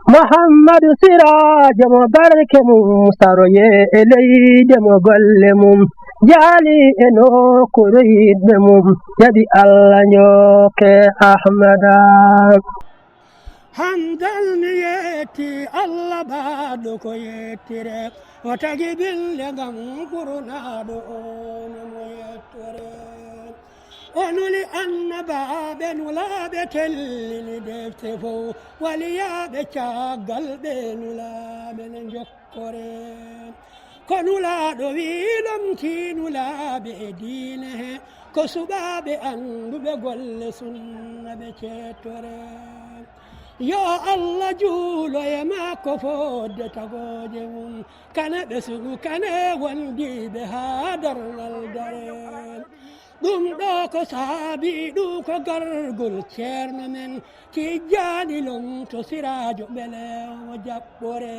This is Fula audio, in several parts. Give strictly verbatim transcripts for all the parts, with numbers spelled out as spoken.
Muhammadu Siraajo mo barke mum saroye e leyde mo golle mum jaali e nokkuure yiɗɓe mum jaɓi Allah njokke Ahmada. Hamdan mi yetti Allah baɗɗo ko yettire o tagi bille ngam kurnaɗo o no mo yettore. O nuli annabaaɓe nulaaɓe tellini defte fow waliyaaɓe caggal ɓe nulaaɓe ne njokkore. Ko nulaaɗo wii lomtii nulaaɓe e diine he ko suɓaaɓe annduɓe golle sunna ɓe ceettore. Yo Allah juulo e makko fodde tagooje mum kane ɓe sugu kane wondiiɓe haa darngal dare. Ɗum ɗo ko saabi ɗum ko gargol ceerno men tijjaani lomto siraajo ɓele o jaɓɓore.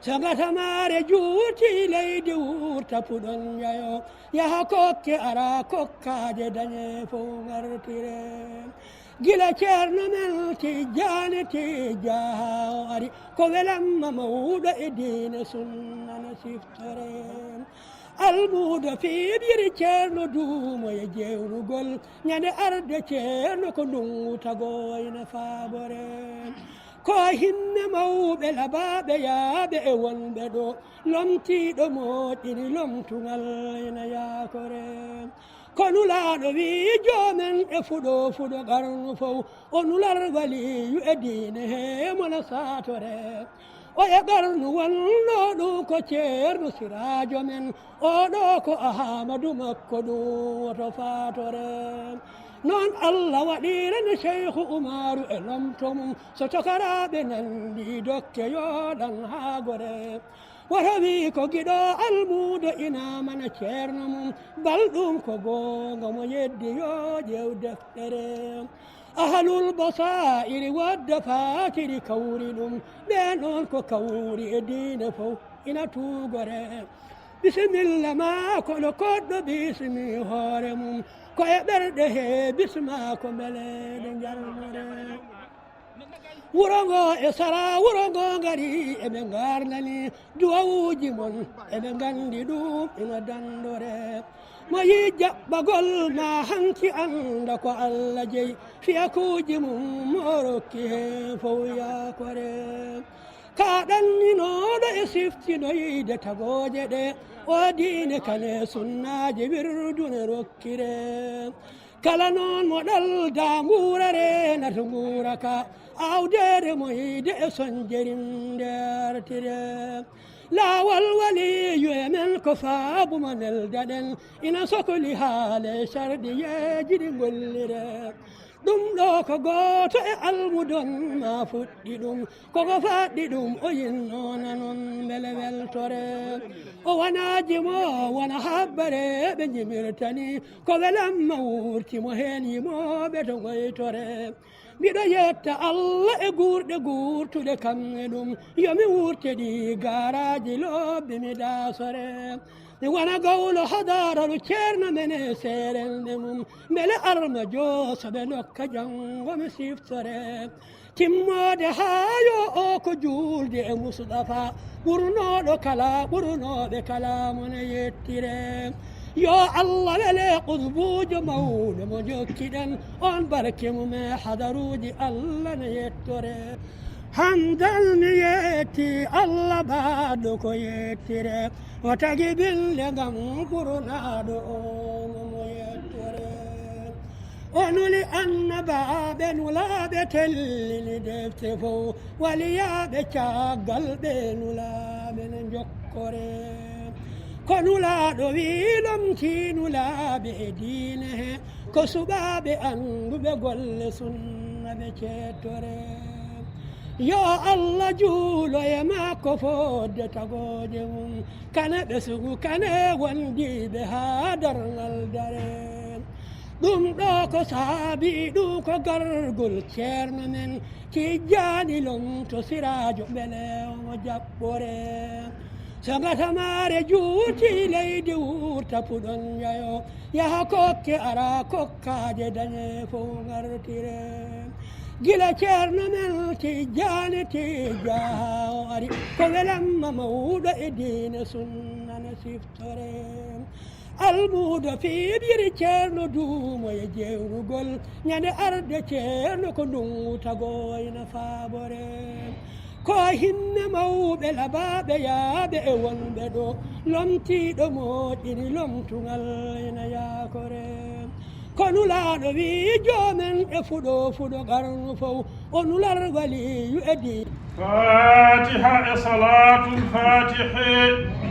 So ngatamaare juuti leydi wurta puɗon njayo yaha kokke ara kokkaaje dañe fow ngartire. Gila ceerno men tijjaani tijja haa o ari ko welamma mawɗo e diine sunna no siftore. Almuudo fiiɓiri ceerno duumo e jeewrugol ñande arde ceerno ko ndungu tagoyna faabore. Ko himme mawɓe labaaɓe yaaɓe e wonɓe ɗo lomtiiɗo moƴƴini lomtugal ina yaakore. Ko nulaaɗo wii joomen e fuɗo fuɗo qarnu fow o nular waliyu e diine he mona saatore. O e qarnu wonno ɗum ko ceerno siraajo men oɗo ko ahamadu makko ɗum woto faatore. Noon Allah waɗirani Sheykhu Umaru e lomto mum so tokaraaɓe nanndi dokke yoɗan haa gore. Woto wii ko giɗo almuudo ina mana ceerno mum bal ɗum ko goonga mo yeddi yo ƴeew deftere. Ahalul basaa'iri wadda faakiri kawri ɗum ɓe noon ko kawri e diine fow ina tuugore. Bisimilla ma kono koɗɗo bismi hoore mum ko e ɓerɗe he bisma ko mbele ɗe njarnore. Wuro ngo e sara wuro ngo ngari eɓe ngarnani duwawuji mon eɓe nganndi ɗum ina dandore. Mo yi jaɓɓagol ma hanki annda ko Allah jeyi fiyakuuji mum mo rokki he fow yaakore. Ka ɗanninooɗo e siftinoyde tagooje ɗe o diine kane sunnaaji wirdune rokkire. Kala noon mo ɗalda nguura reenata nguura ka awdeere moyde e sonjeri nde artire. Laawol waliyu e men ko faabu mo neldaɗen ina sokoli haale sarɗiyeeji ɗi ngollire. Ɗum ɗo ko gooto e almudon ma fuɗɗi ɗum koko faɗɗi ɗum o yinnoona noon mbele weltore. O wanaaji mo wona habbare ɓe njimirtani ko welamma wurti mo heen yimooɓe to ngoytore. Miɗo yetta Allah e guurɗe guurtuɗe kam e ɗum yo mi wurte ɗi gaaraaji lobbi mi daasore. Mi wona gawlo hadaralu ceerno men e seerelnde mum mbele arma jooso ɓe nokka janngo mi siftore. Timmoode haa yo o ko juulde e Mustafa ɓurnooɗo kala ɓurnooɓe kala mo ne yettire. Yo Allah wele qutbuujo mawɗo mo jokkiɗen on barke mum e hadaruuji Allah ne yettore. Hamdan mi yetti Allah baɗɗo ko yettire o tagi bille ngam kurnaɗo o mo mo yettore. O nuli annabaaɓe nulaaɓe tellini defte fow waliyaaɓe caggal ɓe nulaaɓe ne njokkore. Ko nulaaɗo wii lomtii nulaaɓe e diine he ko suɓaaɓe annduɓe golle sunna ɓe ceettore. Yo Allah juulo e makko fodde tagooje mum kane ɓe sugu kane wondiiɓe haa darngal dare. Ɗum ɗo ko saabi ɗum ko gargol ceerno men tijjaani lomto siraajo mbele omo jaɓɓore. So ngatamaare juuti leydi wurta puɗon njayo yaha kokke ara kokkaaje dañe fow ngartire. Gila ceerno men Tijjaani Tijja o ari, ko welamma mawɗo e diine sunna no siftore. Almuudo fiɓiri ceerno duumo e jewnugol, ñande arde ceerno ko ndungu tagoyna faabore. Ko hinne mawɓe labaaɓe yaaɓe e wonɓe ɗo, lomtiiɗo moƴƴini lomtugal ina yaakore. Ko Nulaaɗo wii joomen e fuɗo fuɗo qarnu fow, o nular waliyu e di. Fatiha e salatul fatihi.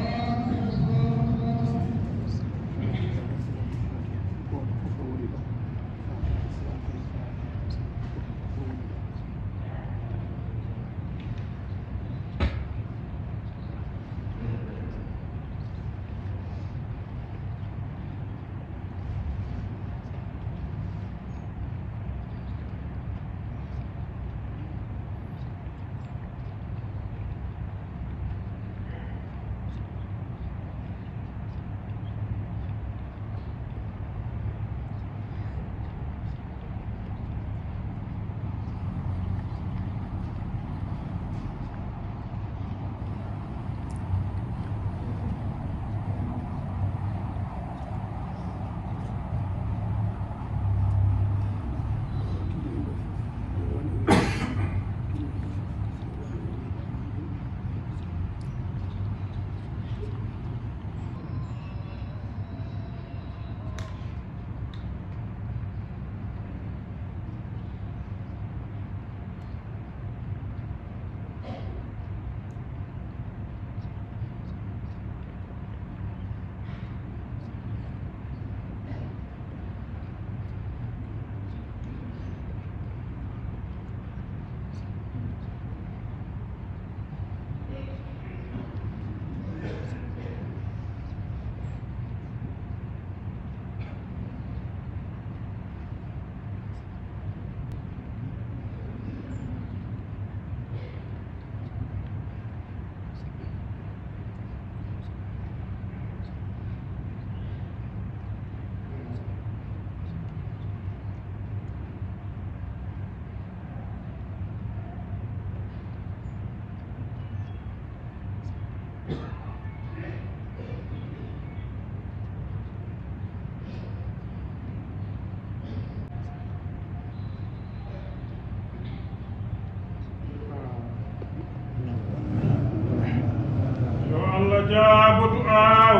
Yo Allah jaabo du'aaw.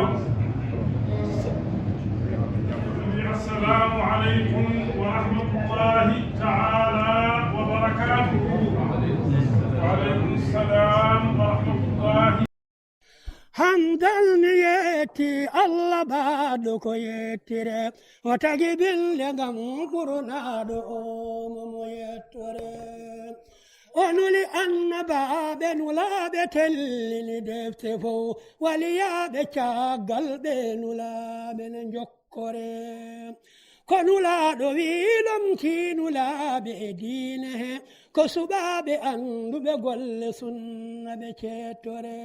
Assalamu aleykum wa rahmatullahi ta'ala wa barakatuhu. Wa aleykum salam wa rahmatullahi. Hamdan mi yetti Allah baɗɗo ko yettire, o tagi binde ngam ɓurnaaɗo o mo mo yettore. O nuli annabaaɓe nulaaɓe tellini defte fow, waliyaaɓe caggal ɓe nulaaɓe ne njokkore. Ko nulaaɗo wii lomtii nulaaɓe e diine he, ko suɓaaɓe annduɓe golle sunna ɓe ceettore.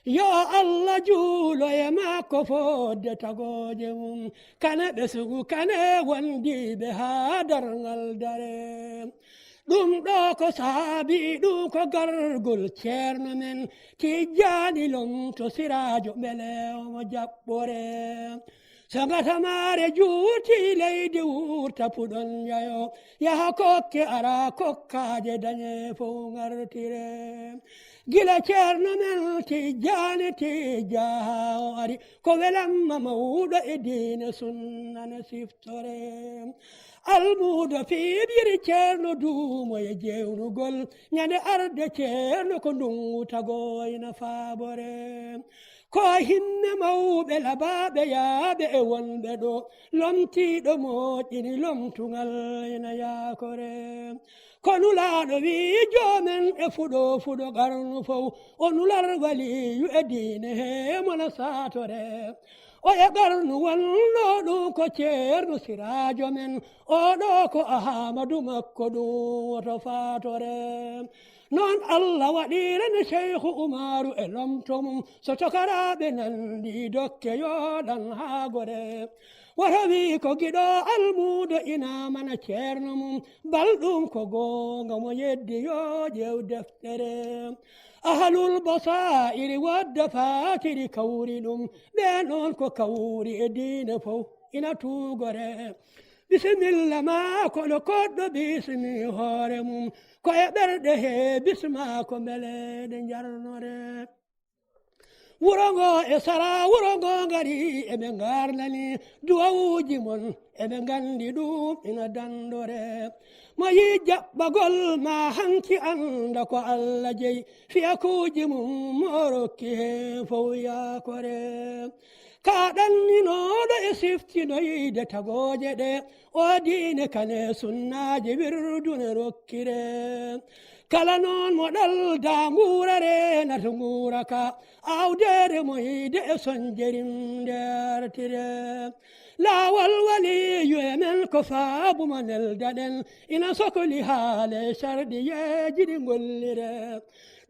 Yo Allah juulo e makko fodde tagooje mum, kane ɓe sugu kane wondiiɓe haa darngal dare. Ɗum ɗo ko saabi ɗum ko gargol ceerno men Tijjaani Lomto Siraajo mbele omo jaɓɓore. So ngatamaare juuti leydi wurta puɗon njayo, yaha kokke ara kokkaaje dañe fow ngartire. Gila ceerno men Tijjaani Tijja haa o ari, ko welamma mawɗo e diine sunna ne siftore. Almuudo fiɓiri ceerno duumo e jewnugol, ñande arde ceerno ko ndungu tagoyna faabore. Ko hinne mawɓe labaaɓe yaaɓe e wonɓe ɗo, lomtiiɗo moƴƴini lomtugal ina yaakore. Ko nulaaɗo wii joomen e fuɗo fuɗo qarnu fow, o nular waliyu e diine he mona saatore. O e qarnu wonno ɗum ko ceerno siraajo men, o ɗo ko Ahamadu makko ɗum woto faatore. Noon Allah waɗirani Seyku Umaru e lomto mum, so tokaraaɓe nanndi dokke yooɗan haa gore. Woto wi ko giɗo almuudo ina mana ceerno mum, bal ɗum ko goonga mo yeddi yo ƴeew deftere. Ahalul basaa'iri wadda faakiri kawri ɗum, ɓe noon ko kawri e diine fof ina tuugore. Bisimilla ma kono koɗɗo bismi hoore mum, ko e ɓerɗe he bisma ko mbele ɗe njarnore. Wuro ngo e sara wuro ngo ngari eɓe ngarnani duwawuji mon eɓe ngandi ɗum ina dandore. Mo yi jaɓɓagol ma hanki anda ko Allah jeyi fiyakuji mum mo rokki he fow yakore. Ka ɗanninoɗo e siftinoyde tagoje ɗe o diine kane sunnaji wirdune rokkire. Kala noon mo ɗalda nguura reenata nguura ka awdeere moyde e sonjerim ndertire. Laawol waliyu e men ko faabu mo neldaɗen ina sokoli haale sarɗiyeeji ɗi ngollire.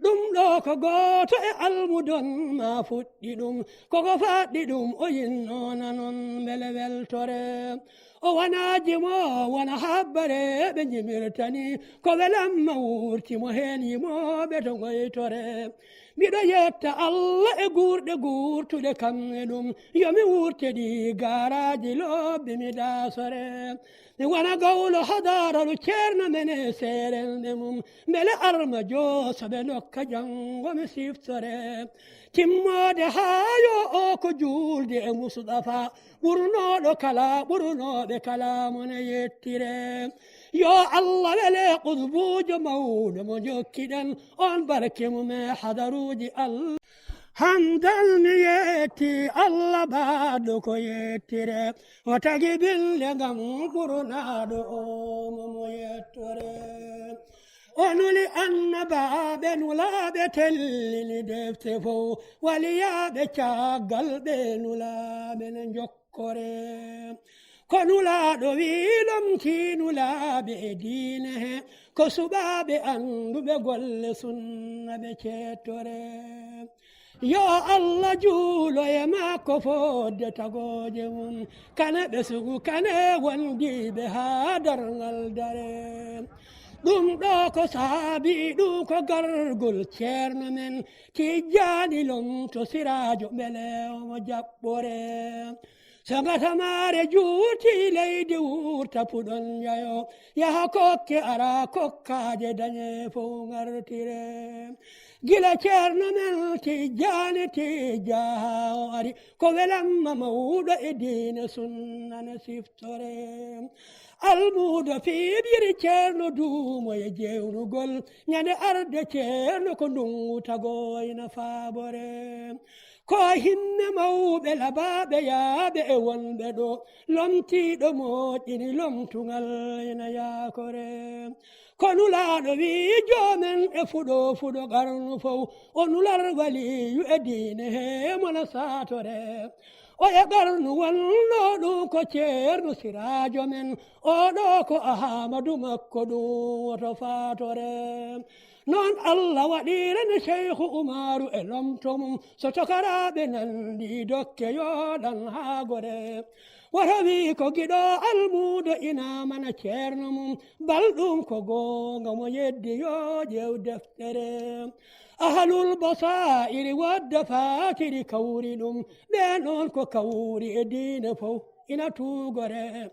Ɗum ɗo ko gooto e almudon ma fuɗɗi ɗum koko faɗɗi ɗum o yinnoona noon mbele weltore. O wonaaji mo wona habbare ɓe njimirtani ko welamma wurti mo heen yimooɓe to ngoytore. Miɗo yetta Allah e guurɗe guurtuɗe kam e ɗum yo mi wurte ɗi gaaraaji lobbi mi daasore. Mi wona gawlo hadaralu ceerno men e seerenɓe mum mbele arma jooso ɓe nokka janngo mi siftore. Timmoode haa yo o ko juulde e Mustafa ɓurnooɗo kala ɓurnooɓe kala mone yettire. Yo Allah wele qutbuujo mawɗo mo jokkiɗen on barke mum e hadaruuji Allah. Hamdan mi yetti Allah baɗɗo ko yettire o tagi binde ngam ɓurnaaɗo o mo mo yettore. O nuli annabaaɓe nulaaɓe tellini defte fow waliyaaɓe caggal ɓe nulaaɓe ne jokkore. Ko nulaaɗo wi lomti nulaaɓe e diine he ko suɓaaɓe annduɓe golle sunna ɓe ceettore. Yo Allah juulo e makko fodde tagooje mum kane ɓe sugu kane wondiiɓe haa darngal dare. Ɗum ɗo ko saabi ɗum ko gargol ceerno men tijjaani lomto siraajo mbele omo jaɓɓore. So ngatamaare juuti leydi wurta puɗon njayo yaha kokke ara kokkaaje dañe fow ngartire. Gila ceerno men tijjaani tijja haa o ari ko welamma mawɗo e diine sunna ne siftore. Almuudo fiiɓiri ceerno duumo e jeewnugol ñande arde ceerno ko ndungu tagoyna faabore. Ko himme mawɓe labaaɓe yaaɓe e wonɓe ɗo lomtiiɗo moƴƴini lomtugal ina yaakore. Ko nulaaɗo wi joomen e fuɗo fuɗo qarnu fow o nular waliyu e diine he mona saatore. O e qarnu wonno ɗum ko ceerno siraajo men oɗo ko ahamadu makko ɗum woto faatore. Noon Allah waɗirani Seyhu Umaru e lomto mum so tokaraaɓe nanndi dokke yoɗan haa gore. Woto wi ko giɗo almuudo ina mana ceerno mum bal ɗum ko goonga mo yeddi yo ƴeew deftere. Ahalul basaa'iri wadda faakiri kawri ɗum ɓe noon ko kawri e diine fow ina tuugore.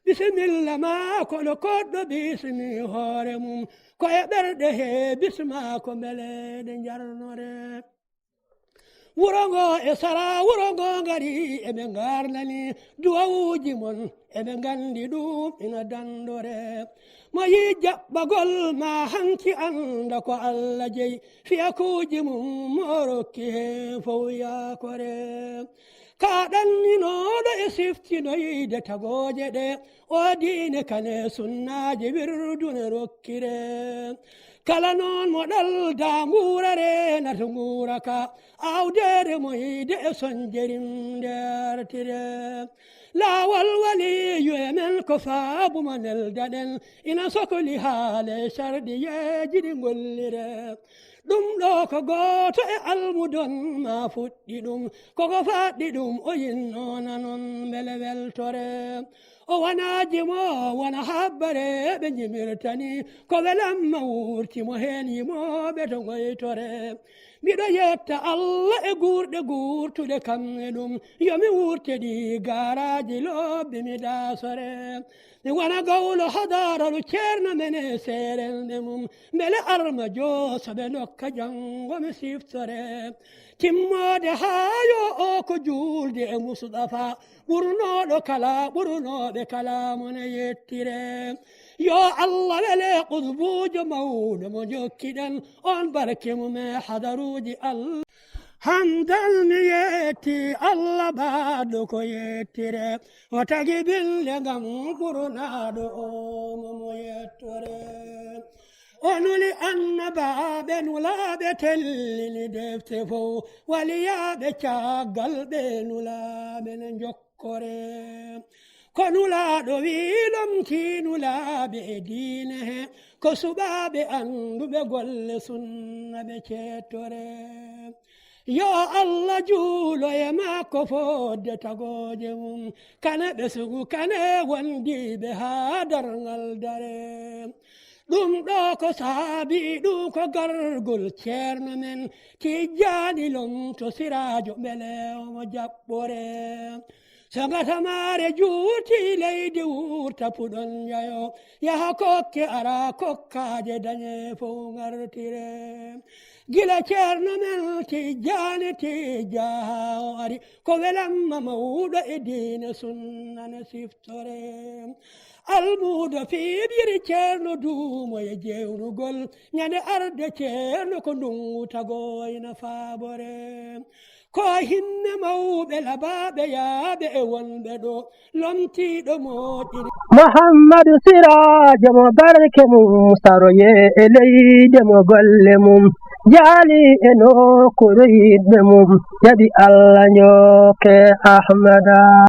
Bisimilla ma kono koɗɗo bismi hoore mum ko e ɓerɗe he bisma ko mbele ɗe njarnore. Wuro ngo e sara wuro ngo ngari eɓe ngarnani duwawuji mon eɓe nganndi ɗum ina dandore. Mo yi jaɓɓagol ma hanki annda ko Allah jeyi fiyakuuji mum mo rokki he fow yakore. Ka ɗanninoɗo e siftinoyde tagooje ɗe o diine kane sunnaaji wirdune rokkire. Kala noon mo ɗalda nguura reenata nguura ka awdeere moyde e sonjerim ndertire. Laawol waliyu e men ko faabu mo neldaɗen, ina sokoli haale sarɗiyeeji ɗi ngollire. Ɗum ɗo ko gooto e almudon ma fuɗɗi ɗum, koko faɗɗi ɗum o yinno nanon mbele weltore. O wonaaji mo wona habbare ɓe njimirtani, ko welamma wurti mo heen yimooɓe to ngoytore. Miɗo yetta Allah e guurɗe guurtuɗe kam e ɗum, yo mi wurte ɗi gaaraaji lobbi mi daasore. Mi wona gawlo hadaralu ceerno men e seerelɓe mum, mbele arma jooso ɓe ndokka janngo mi siftore. Timmoode haa yo o ko juulde e Mustafa, ɓurnooɗo kala, ɓurnooɓe kala mo ne yettire. Yo Allah wele qutbuujo mawɗo mo jokkiɗen, on barke mum e hadaruuji Allah. Hamdan mi yetti Allah baɗɗo ko yettire, o tagi bille ngam ɓurnaaɗo o mo mo yettore. O nuli annabaaɓe nulaaɓe tellini defte fof, waliyaaɓe caggal ɓe nulaaɓe ne njokkore. Ko nulaaɗo wi lomti nulaaɓe e diine he, ko suɓaaɓe annduɓe golle sunna ɓe ceettore. Yo Allah juulo e makko fodde tagooje mum, kane ɓe sugu kane wondiiɓe haa darngal dare. Ɗum ɗo ko saabi ɗum ko gargol ceerno men Tijjaani Lomto Siraajo mbele omo jaɓɓore. So ngatamaare juuti leydi wurta puɗon njayo, yaha kokke ara kokkaaje dañe fof ngartire. Gila ceerno men Tijjaani Tijja haa o ari, ko welamma mawɗo e diine sunna ne siftore. Almuudo fiiɓiri ceerno duumo e jeewnugol, ñande arde ceerno ko ndungu tago ina faabore. Ko hinne mawɓe labaaɓe yaaɓe e wonɓe ɗo, lomtiiɗo moƴƴini. Muhammadu Siraajo mo barke mum saroye e leyde mo golle mum, jaali e nokkuure yiɗɓe mum, jaɓi Allah njokke Ahmada.